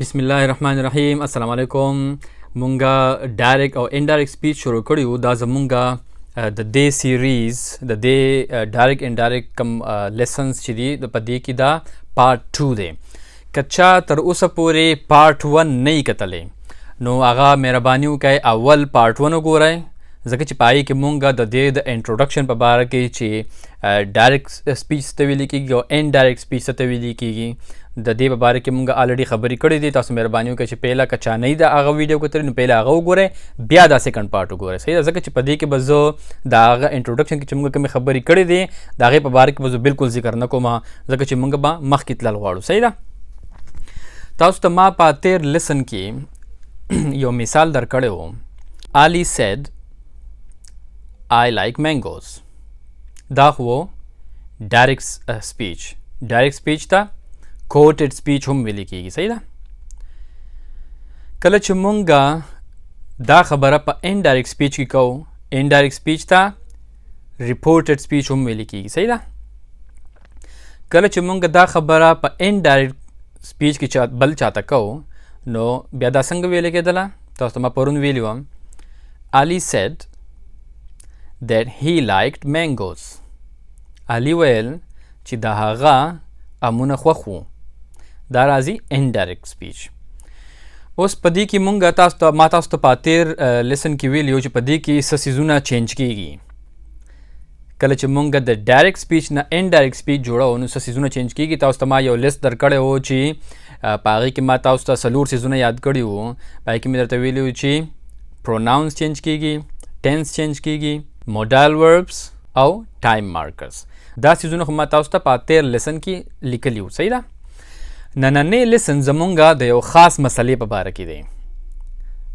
بسم الله الرحمن الرحیم. السلام علیکم. مونږه ډایرکټ او انډایرکټ سپیچ شروع کړی وو. دا زمونږه د دې سیریز د دې ډایرکټ انډایرکټ کم لیسنز چې دي، د په دې کې دا پارت 2 دی. که چا تر اوسه پورې پارت 1 نه یي کتلی، نو هغه مهرباني وکړئ، اول پارت 1 وګورئ، ځکه چې په هغې کې مونږ د دې د انټروډکشن په باره کې چې ډایرکټ سپیچ ته ویل کېږي او انډایرکټ سپیچ ته ویل کېږي، د دې په باره کې مونږ الریډي خبرې کړې دي. تاسو مهرباني وکړئ چې پهله که چا نه د هغه ویډیو کتلی، نو پهله هغه وګورئ، بیا دا سیکنډ پارټ وګورئ. صحیح ده؟ ځکه چې په دې کې به زه د هغه انټروډکشن کې چې مونږ کومې خبرې کړې دي، د هغې په باره کې به زه بالکل ذکر نه کوم، ځکه چې مونږ به مخکې تلل غواړو. صحیح ده؟ تاسو ته ما په تېر لیسن کې یو مثال درکړی و، Ali said, "I like mangoes." دا خو ډایرکټ سپیچ. ډایرکټ سپیچ ته کوټډ سپیچ هم ویل کېږي. صحیح ده؟ کله چې مونږه دا خبره په انډایرکټ سپیچ کې کوو، انډایرکټ سپیچ ته ریپورټډ سپیچ هم ویل کېږي. صحیح ده؟ کله چې مونږ دا خبره په انډایرکټ سپیچ کې چا بل چاته کوو، نو بیا دا څنګه ویل کېدله؟ تاسو ته ما پرون ویلي وم، Ali said that he liked mangoes. علي ویل چې د هغه امونه خوښ وو. دا راځي انډایرکټ سپیچ. اوس په دې کې مونږ تاسو ته ما تاسو ته په تېر لیسن کې ویلي چې په دې کې څه څیزونه چینج کیږي. کله چې مونږ د ډایرکټ سپیچ نه انډایرکټ سپیچ جوړو، نو څه څیزونه چینج کیږي. تاسو ته ما یو لیست درکړی و چې په هغې کې ما تاسو ته څلور څیزونه یاد کړي وو. په هغې کې مې درته ویلي وو چې پروناونس چینج کیږي، ټینس چینج کیږي، مودال وربس او ټایم مارکرز. دا څیزونه خو ما تاسو ته په تېر لیسن کې لیکلي وو. صحیح ده؟ نننی لیسن زمونږه د یو خاص مسلې په باره کې دی،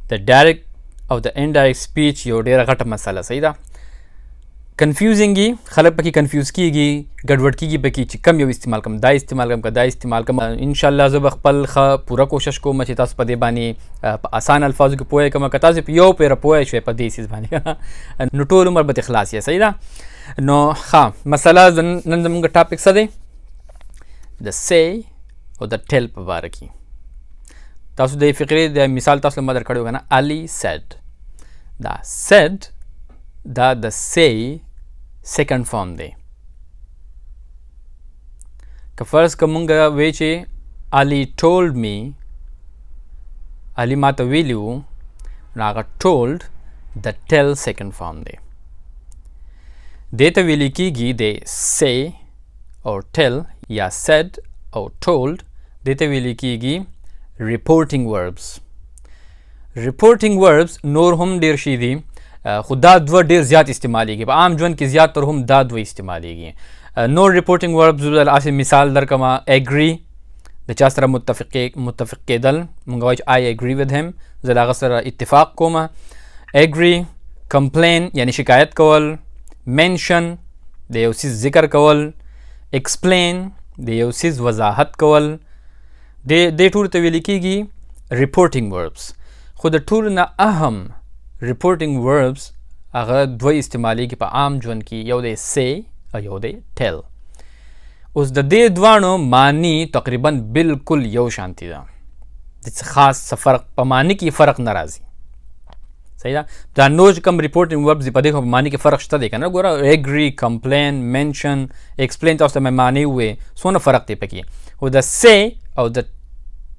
د ډایرکټ او د انډایرکټ سپیچ یو ډیره غټه مسله. صحیح ده؟ کنفیوزینګ، خلک پکې کنفیوز کیږي، ګډوډ کیږي پکې چې کم یو استعمال کوم، دا استعمال کوم که دا استعمال کوم. ان شاء الله زه به خپل ښه پوره کوشش کوم چې تاسو په دې باندې په اسان الفاظو کې پوه کړم. که تاسو په یو پیره پوه شئ په دې څیز باندې، نو ټول عمر به ترې خلاص یې. صحیح ده؟ نو ښه مسله، نن زمونږ ټاپک څه دی؟ د سي او د ټیل په باره کې. تاسو د فقرې د مثال تاسو له ما درکړی و که نه؟ علي said. دا said دا د say سیکنډ فارم دی. که فرض که مونږ وی چې علي told me، علي ما ته ویلي وو، نو هغه told د tell سیکنډ فارم دی. دې ته ویل کېږي د say او tell یا said او told، دې ته ویل کېږي reporting verbs. Reporting verbs نور هم ډیر شي دي، خو دا دوه ډیر زیات استعمالیږي په عام ژوند کې، زیات تر هم دا دوه استعمالیږي. نور ریپورټینګ وربز اسې مثال درکم، اګری، د چا سره متفق کېدل. مونږ وایو چې I agree with him، زه له هغه سره اتفاق کوم. اګری، کمپلین یعنی شکایت کول، منشن د یو څیز ذکر کول، ایکسپلین د یو څیز وضاحت کول، دې ټولو ته ویل کېږي ریپورټینګ وربس. خو د ټولو نه اهم ریپورټینګ وربس هغه دوه استعمالیږي په عام ژوند کې، یو دی say او یو دی tell. اوس د دې دواړو معنی تقریبا بالکل یو شانتی ده، د څه خاص څه فرق په معنی کې فرق نه راځي. صحیح ده؟ دا نور چې کوم ریپورټینګ وربس دي، په دې خو په معنی کې فرق شته دی که نه؟ ګوره، اګری، کمپلین، منشن، ایکسپلین، تاسو ته مې معنی ووې، څونه فرق دی پکې. خو د say او د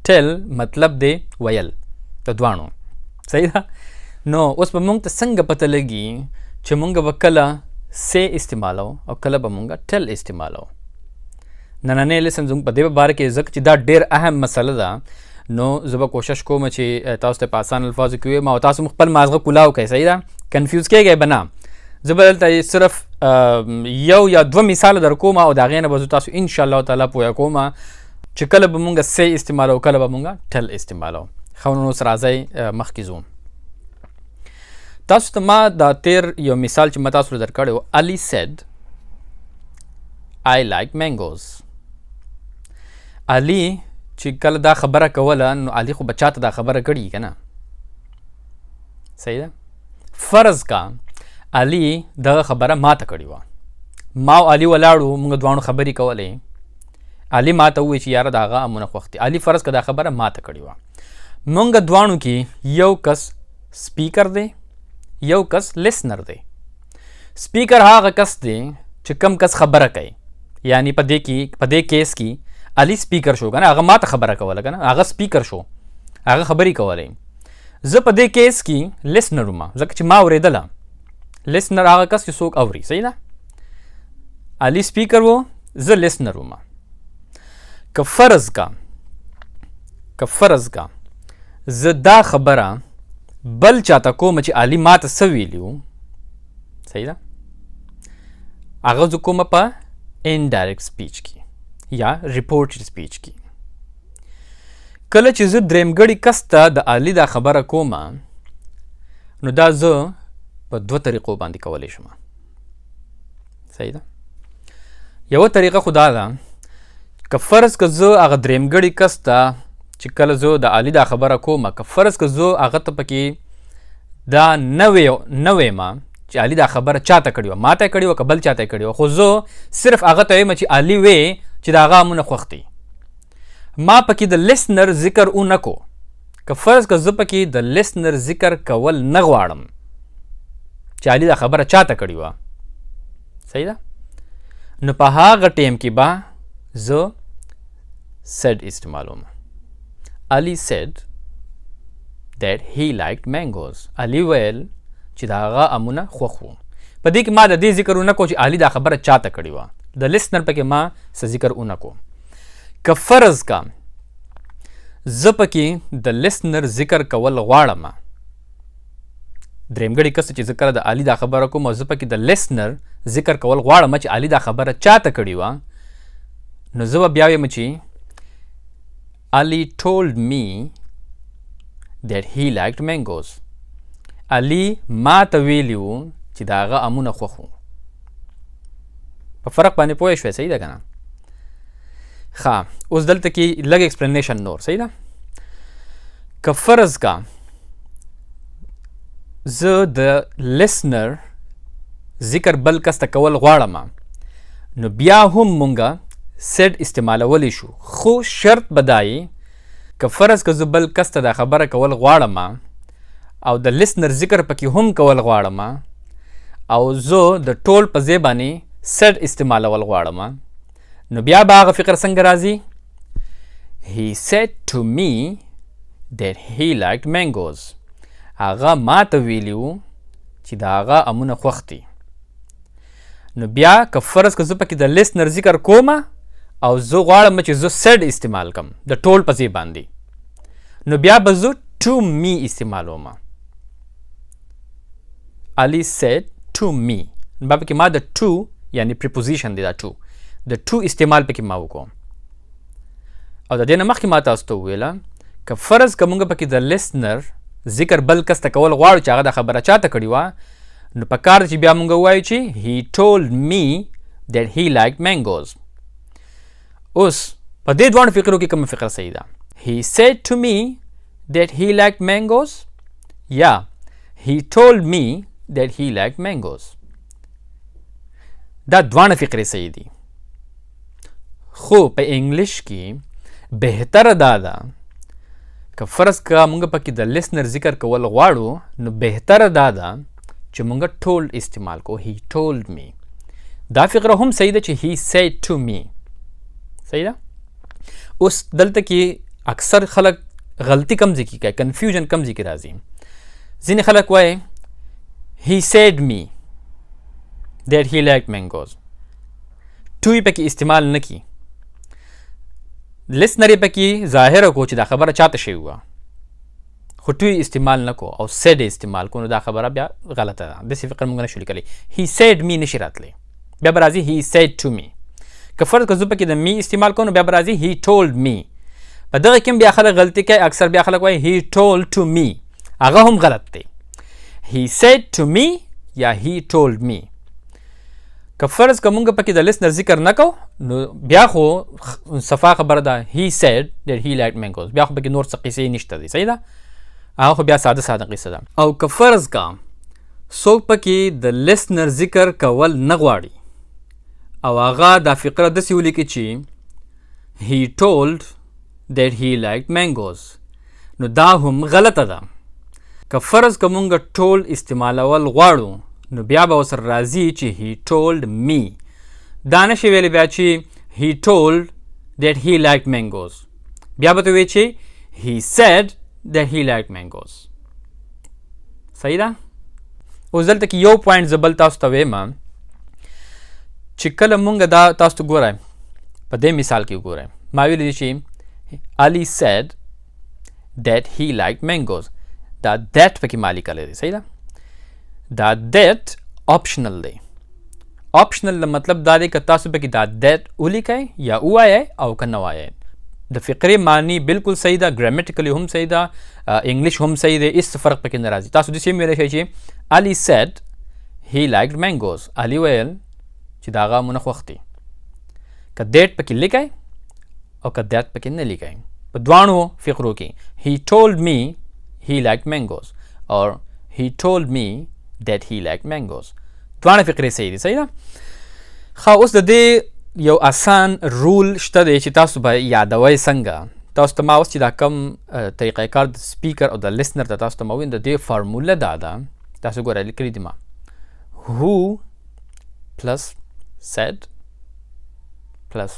tell مطلب دی ویل د دواړو. صحیح ده؟ نو اوس به مونږ ته څنګه پته لګي چې مونږ به کله say استعمالو او کله به مونږ tell استعمالو؟ نننی لیسن زموږ په دې باره کې، ځکه چې دا ډېر اهم مسله ده، نو زه به کوشش کوم چې تاسو ته په اسان الفاظو کې ووایم او تاسو خپل مازغه کولاو کړئ. صحیح ده؟ کنفیوز کېږئ به نه. زه به دلته صرف یو یا دوه مثاله در کوم او د هغې نه به زه تاسو ان شاء الله تعالی پوهه کوم چې کله به مونږ say استعمالو، کله به مونږ tell استعمالو. ښه، نو اوس راځئ مخکې ځو. تاسو ته ما دا تیر یو مثال چې ما تاسو ته درکړی و، علي said, "I like mangoes." علي چې کله دا خبره کوله، نو علي خو به چاته دا خبره کړي که نه؟ صحیح ده؟ فرض کا علي دغه خبره ما ته کړې وه. ما او علي ولاړو، موږ دواړو خبرې کولې. علي ماته وویل چې یاره د هغه امونه خوښ دي. علي فرض که دا خبره ماته کړې وه. مونږ دواړو کې یو کس سپیکر دی، یو کس listener دی. سپیکر هغه کس دی چې کم کس خبره کوي، یعنی په دې کې، په دې case کې علي سپیکر شو کنه، هغه ماته خبره کوله کنه، هغه سپیکر شو، هغه خبرې کولې. زه په دې case کې listener وم، ځکه چې ما اورېدله. listener هغه کس چې څوک اوري، صحیح ده؟ علي سپیکر وو، زه listener وم. که فرض کا زه دا خبره بل چاته کوم چې علي ماته څه ویلي وو، صحیح ده؟ هغه زه کوم په indirect speech کې یا reported speech کې. کله چې زه درېمګړي کس ته د علي دا خبره کوم، نو دا زه په دوه طریقو باندې کولی شم، صحیح ده؟ یوه طریقه خو دا ده که فرض که زه هغه درېمګړي کس ته چې کله زه د علي دا خبره کوم، که فرض که زه هغه ته پکې دا نه ویم چې علي دا خبره چاته کړې وه، ماته یې کړې وه که بل چاته یې کړې وه، خو زه صرف هغه ته وایم چې علي وی چې د هغه امونه خوښ دي، ما پکې د listener ذکر ونه کو. که فرض که زه پکې د listener ذکر کول نه غواړم چې علي دا خبره چاته کړې وه، صحیح ده؟ نو په هغه ټیم کې به زه said استعمالوم. Ali said that he liked mangoes. علي ویل چې د هغه امونه خوښ وو. په دې کې ما د دې ذکر ونه کو چې علي دا خبره چاته کړې وه، د listener پکې ما څه ذکر ونه کو. که فرض کا زه پکې د listener ذکر کول غواړم، درېمګړي کس چې ذکر د علي دا خبره کوم او زه پکې د listener ذکر کول غواړم چې علي دا خبره چاته کړې وه، نو زه به بیا وایم چې Ali told me that he liked mangoes. علي ما ته ویلي وو چې د هغه امونه خوښ وو. په فرق باندې پوه شوې، صحیح ده که نه؟ ښه، اوس دلته کې لږ explanation نور، صحیح ده؟ که فرض کا زه د listener ذکر بل کس ته کول غواړم، نو بیا هم مونږه said استعمالولی شو، خو شرط به دا وي که فرض که زه بل کس ته دا خبره کول غواړم او د listener ذکر پکې هم کول غواړم او زه د told په ځای باندې said استعمالول غواړم، نو بیا به هغه فقره څنګه راځي؟ He said to me that he liked mangoes. هغه ما ته ویلي وو چې د هغه امونه خوښ دي. نو بیا که فرض که زه پکې د listener ذکر کوم او زه غواړم چې زه said استعمال کم د told په ځای باندې، نو بیا به زه to me استعمالوم. Ali said to me. نو پکې ما د to، یعنی preposition دی دا to، د to استعمال پکې ما وکړو. او د دې نه مخکې ما تاسو ته وویله که فرض که مونږ پکې د listener ذکر بل کس ته کول غواړو چې هغه د خبره چاته کړې وه، نو په کار چې بیا مونږ ووایو چې he told me that he liked mangoes. اوس په دې دواړو فقرو کې کومه فقره صحیح ده؟ He said to me that he liked mangoes یا he told me that he liked mangoes؟ دا دواړه فقرې صحیح دي، خو په انګلیش کې بهتره دا ده که فرض که مونږ پکې د listener ذکر کول غواړو، نو بهتره دا ده چې مونږ told استعمال کو، he told me. دا فقره هم صحیح ده چې he said to me، صحیح ده؟ اوس دلته کې اکثر خلک غلطي کم ځای کې کوي، confusion کم ځای کې راځي. ځینې خلک وایي he said me that he liked mangoes، to یې پکې استعمال نه کی، listener یې پکې ظاهره کو چې دا خبره چاته شوې وه، خو to یې استعمال نه کو او said یې استعمال کو، نو دا خبره بیا غلطه ده. داسې فقره موږ نشو لیکلی. He said me نشي راتلی، بیا به راځي he said to me. که فرض که زه پکې د me استعمال کوم، نو بیا به راځي he told me. په دغه کې بیا خلک غلطي کوي، اکثر بیا خلک وایي he told to me، هغه هم غلط دی. He said to me یا he told me. که فرض که مونږ پکې د listener ذکر نه کو، نو بیا خو صفا خبره ده، he said that he liked mangoes، بیا خو پکې نور څه قصې نشته دی، صحیح ده؟ هغه خو بیا ساده ساده قصه ده. او که فرض کا څوک پکې د listener ذکر کول نه غواړي او هغه دا فقره داسې ولیکي چې He told that he liked mangoes، نو دا هم غلطه ده. که فرض که مونږ told استعمالول غواړو، نو بیا به ورسره راځي چې he told me. دا نشي ویلی بیا چې he told that he liked mangoes. بیا به ته وی چې he said that he liked mangoes. صحیح ده؟ اوس دلته کې یو point زه بل تاسو ته وایم چې کله مونږ دا تاسو ته ګورئ، په دې مثال کې وګورئ، ما ویلي دي چې Ali said that he liked mangoes. دا that پکې ما لیکلی دی، صحیح ده؟ دا that optional دی. Optional مطلب دا دی که تاسو پکې دا that ولیکئ یا ووایئ او که نه وایئ، د فقرې معنی بالکل صحیح ده، grammatically هم صحیح ده، English هم صحیح دی، هیڅ فرق پکې نه راځي. تاسو داسې هم ویلی شئ چې Ali said he liked mangoes. علي ویل چې د هغه آمونه خوښ دي. که that پکې لیکئ او که that پکې نه لیکئ، په دواړو فقرو کې he told me he liked mangoes or he told me that he liked mangoes، دواړه فقرې صحیح دي. صحیح ده؟ ښه، اوس د دې یو اسان rule شته دی چې تاسو به یادوئ څنګه. تاسو ته ما اوس چې دا کم طریقه کار د speaker او د listener ته تاسو ته ما وویل، د دې فارموله دا ده. تاسو ګورئ، لیکلي دي ما who plus said plus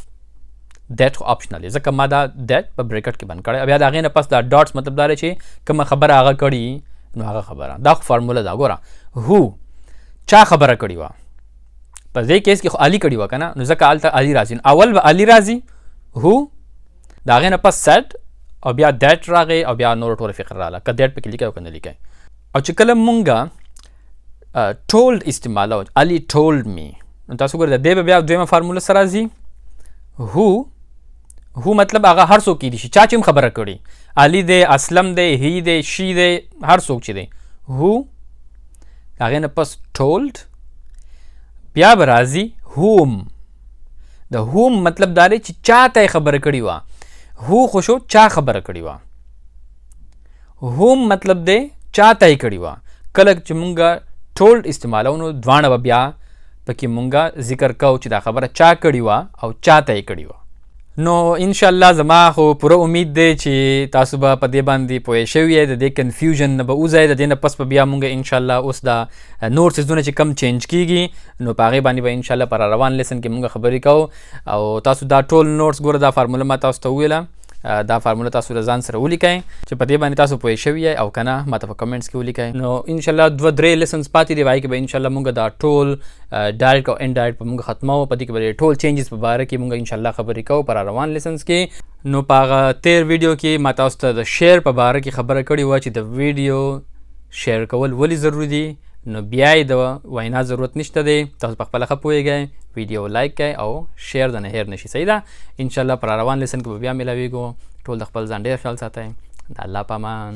that. خو optional دی، ځکه ما دا that په bracket کې بند کړی. بیا د هغې نه پس دا dots مطلب دا دی چې کومه خبره هغه کړي نو هغه خبره. دا خو فارموله ده. ګوره، who چا خبره کړې وه؟ په دې case کې خو علي کړې وه که نه؟ نو ځکه هلته علي راځي. اول به علي راځي who، د هغې نه پس said او بیا that راغی او بیا نور ټوله فقره راغله، که that پکې لیکئ او که نه لیکئ. او چې کله مونږه told استعمالو، Ali told me، نو تاسو ګورئ، د دې به بیا دویمه فارموله سره راځي who. Who مطلب هغه هر څوک کېدی شي، چا چې هم خبره کړې، علي دی، اسلم دی، he دی، she دی، هر څوک چې دی. Who، هغې نه پس told، بیا به راځي whom. د whom مطلب دا دی چې چا ته یې خبره کړې وه. Who خو شو چا خبره کړې وه، whom مطلب دی چا ته یې کړې وه. کله چې مونږ told استعمالو، نو دواړه به بیا پکې مونږه ذکر کوو چې دا خبره چا کړې وه او چا ته یې کړې وه. نو انشاءالله زما خو پوره امید دی چې تاسو به په دې باندې پوه شوي یئ، د دې confusion نه به وځئ. د دې نه پس به بیا مونږ انشاءالله اوس دا نور څیزونه چې کم change کیږي، نو په هغې باندې به انشاءالله په روان lesson کې مونږ خبرې کوو. او تاسو دا ټول notes ګوره، دا فارموله ما تاسو ته وویله، دا فارموله تاسو له ځان سره ولیکئ چې په دې باندې تاسو پوه شوي یئ او که نه، ما ته په comments کې ولیکئ. نو انشاءالله دوه درې lessons پاتې دي، پای کې به انشاءالله مونږ دا ټول direct او indirect په مونږ ختمو. په دې کې به ټول changes په باره کې مونږ انشاءالله خبرې کوو په روان lessons کې. نو په هغه تیر ویډیو کې ما تاسو ته د share په باره کې خبره کړې وه چې د ویډیو share کول ولې ضروري دي. نو بیا یې د وینا ضرورت نشته دی، تاسو په خپله ښه پوهېږئ. ویډیو like کړئ او share د نه هېر نشي. صحیح ده؟ انشاءالله پر روان lesson کې به بیا میلاویږو. ټول د خپل ځان ډېر خیال ساتئ. د الله په امان.